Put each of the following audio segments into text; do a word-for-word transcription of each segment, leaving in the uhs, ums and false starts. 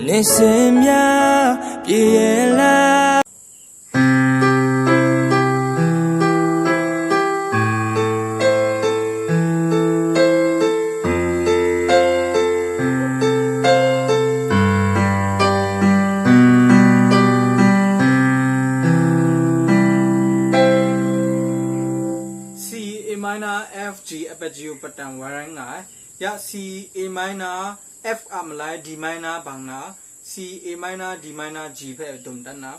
နေစင်များပြည့်ရဲ့လား C A minor F G အပက်ကြီးကိုပတ်တံဝိုင်းရင်းက ရ C A minor F အမလိုက် D minor ဘင်နာ C A minor D minor G ဖဲဒုံတန်းနာ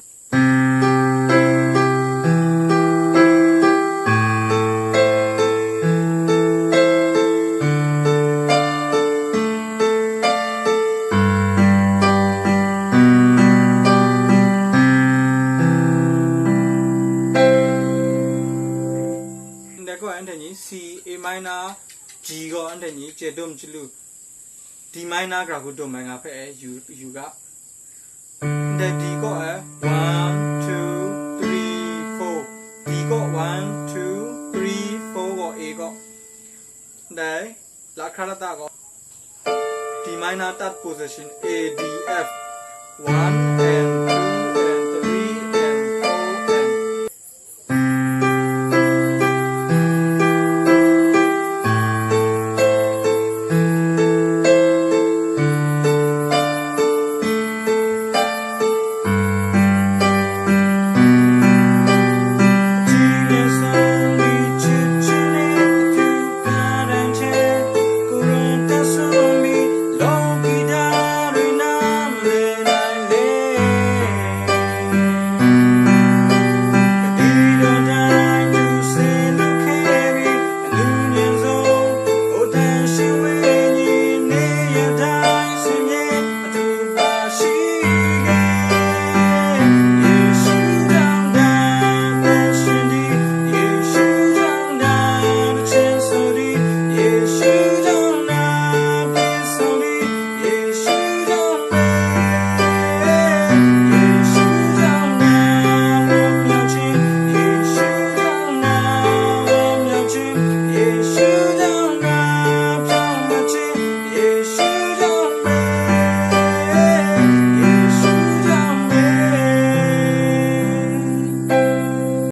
ဒါက Anthony C A minor G က Anthony ကျေတုံးချလူ D minor ကရၢၵ်ႈဒုံမႆငါဖဲ ယူယူက ဒဲ D က one two three four D က one two three four က A က ဒဲ လၢခရတက D minor third position A D F one and